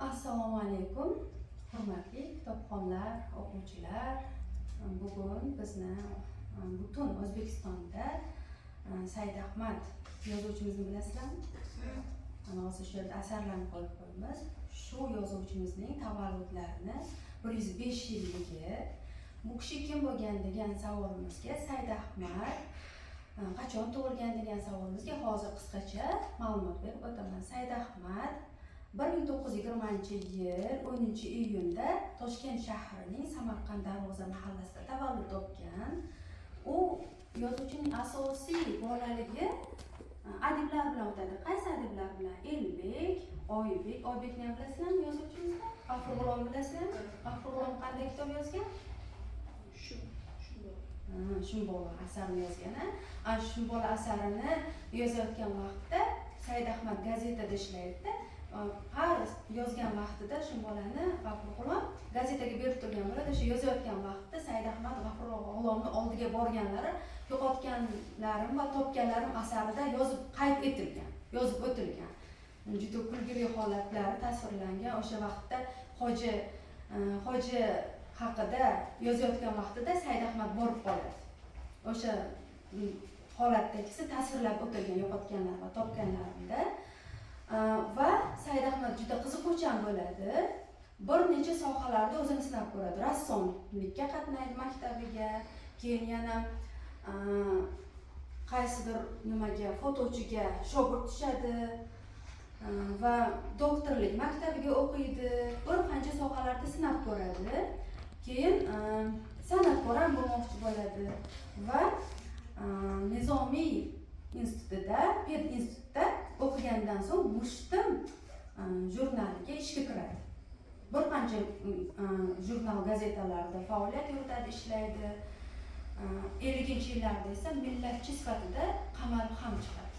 Assalomu alaykum, hurmatli kitobxonlar, o'quvchilar. Bugun bizni butun O'zbekistonda Said Ahmad yozuvchimizni bilasizlarmi? Mana hozir shu yerda asarlarni qo'yib qo'yamiz. Shu yozuvchimizning tavalludlarini 105 yilligi. Bu kishi kim bo'lgan degan savolimizga, Said Ahmad qachon tug'ilgan degan savolimizga hozir qisqacha ma'lumot berib o'taman. Said Ahmad 1920 yil 10 iyunda Toshkent shahrining Samarqand Darvoza mahallasida tavallud topgan. U yozuvchining asosiy bolaligi adiblar bilan o'tadi. Qaysi adiblar bilan? Elbek, Oybek. Oybekni ham bilasizlarmi, yozuvchimizni? G'afur G'ulom bilasizlarmi? G'afur G'ulom qanday kitob yozgan? Shu. Ha, "Shum bola" asarini yozgan. A "Shum bola" asarini yozayotgan vaqtda Said Ahmad gazetada ishlaydida. Har yozgan vaqtida "Shum bolani" G'afur G'ulom gazetaga berib turgan bo'ladi. O'sha yozayotgan vaqtda Said Ahmad G'afur G'ulomni oldiga borganlari "Yo'qotganlarim va topganlarim" asarida yozib qayd etilgan, yozib o'tilgan. Juda kulgili holatlari tasvirlangan. O'sha vaqtda hoji haqida yozayotgan vaqtida Said Ahmad borib qoladi. O'sha holatdagisi tasvirlab o'tilgan "Yo'qotganlar va topganlarimda". Va Said Ahmad juda qiziquvchan bo'ladi. Bir necha sohalarda o'zini sinab ko'radi. Rassomlikka qatnaydi maktabiga, keyin yana qaysidir nimaga, fotochiga shogird tushadi va doktorlik maktabiga o'qiydi. Bir qancha sohalarda sinab ko'radi. Keyin san'atkor ham bo'lmoqchi bo'ladi va Nizomiy institutida, ped institutda o'qigandan so'ng "Mushtim" jurnaliga ishga kiradi. Bir qancha jurnal, gazetalarda faoliyat yuritadi, ishlaydi. 50-yillarda esa millatchi sifatida qamalib ham chiqadi.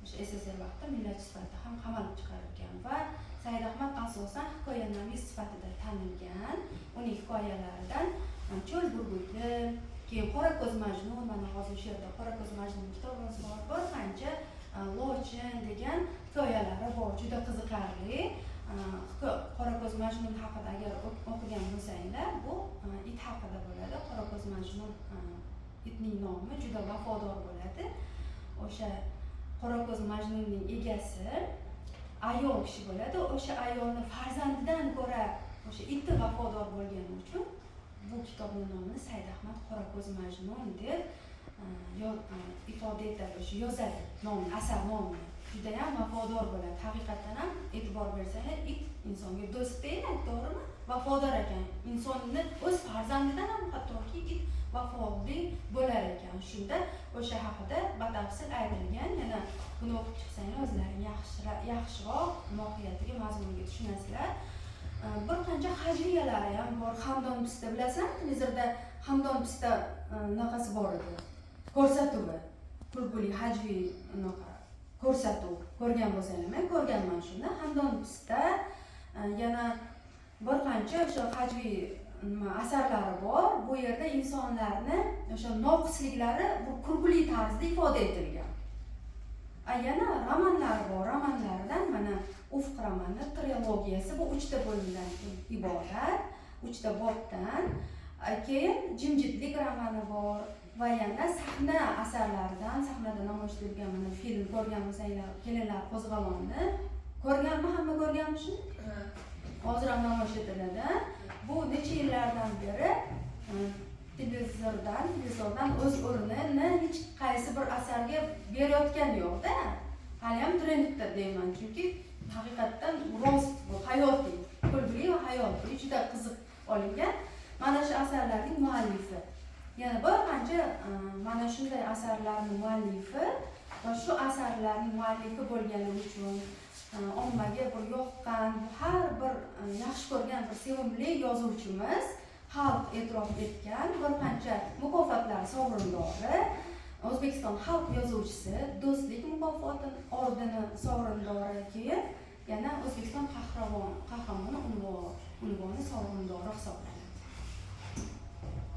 O'sha SSSR vaqtida millatchi sifatida ham qamalib chiqarilgan. Va Said Ahmad asosan hikoyanavis sifatida tanilgan. Uning hikoyalaridan "Cho'l burguti", keyin "Qorako'z Majnun", mana hozir shu yerda "Qorako'z Majnun" kitobimiz bor, bir qancha "Lochin" degan hikoyalari bor, juda qiziqarli. "Qorako'z Majnun" haqida agar o'qigan bo'lsanglar, bu it haqida bo'ladi. Qorako'z Majnun itning nomi, juda vafodor bo'ladi. O'sha Qorako'z Majnunning egasi ayol kishi bo'ladi. O'sha ayolni farzandidan ko'ra o'sha iti vafodor bo'lgani uchun bu kitobni nomini Said Ahmad "Qorako'z Majnun" deb ifoda etadi, o'sha yozadi nomini, asar nomini. Judayam vafodor bo'ladi. Haqiqatdan ham, e'tibor bersanglar, it insonga do'st deyiladi, to'g'rimi? Vafodor ekan, insonni o'z farzandidan ham hattoki it vafoli bo'lar ekan. Shunda o'sha haqida batafsil aytilgan. Yana buni o'qib chiqsanglar, o'zlaring yaxshiroq mohiyatiga, mazmuniga tushunasizlar. Bir qancha hajviyalari ham bor. "Hamdon pista" bilasanmi? Televizorda "Hamdon pista" unaqasi bor edi, ko'rsatuvi, kulguli hajviy unaqa ko'rsatuv. Ko'rgan bo'lsanglar, men ko'rganman shuni. "Hamdon pista", yana bir qancha o'sha hajviy nima asarlari bor. Bu yerda insonlarni o'sha noqisliklari bu kulguli tarzda ifoda etilgan. A yana romanlari bor. Romanlaridan mana "Ufq" romani trilogiyasi, bu uchta bo'limdan iborat, uchta bobdan. Keyin "Jimjitlik" romani bor va yana sahna asarlaridan, sahnada namoyish etilgan mana film ko'rgan bo'lsanglar, "Kelinlar qo'zg'oloni" ko'rganmi? Hamma ko'rganmi shuni? Hozir ham namoyish etiladi. Bu necha yillardan beri televizordan o'z o'rnini hech qaysi bir asarga berayotgani yo'qda. Haliyam trendda deyman, chunki haqiqatdan rost, bu hayotiy, kulgili va hayotiy, juda qiziq olingan. Mana shu asarlarning muallifi, yana bir qancha mana shunday asarlarni muallifi. Va shu asarlarning muallifi bo'lgani uchun ommaga bir yoqqan, har bir yaxshi ko'rgan bir sevimli yozuvchimiz, xalq e'tirof etgan bir qancha mukofotlar sovrindori, O'zbekiston xalq yozuvchisi, Do'stlik mukofoti ordeni sovrindori, keyin yana O'zbekiston qahramoni unvoni sovrindori hisoblanadi.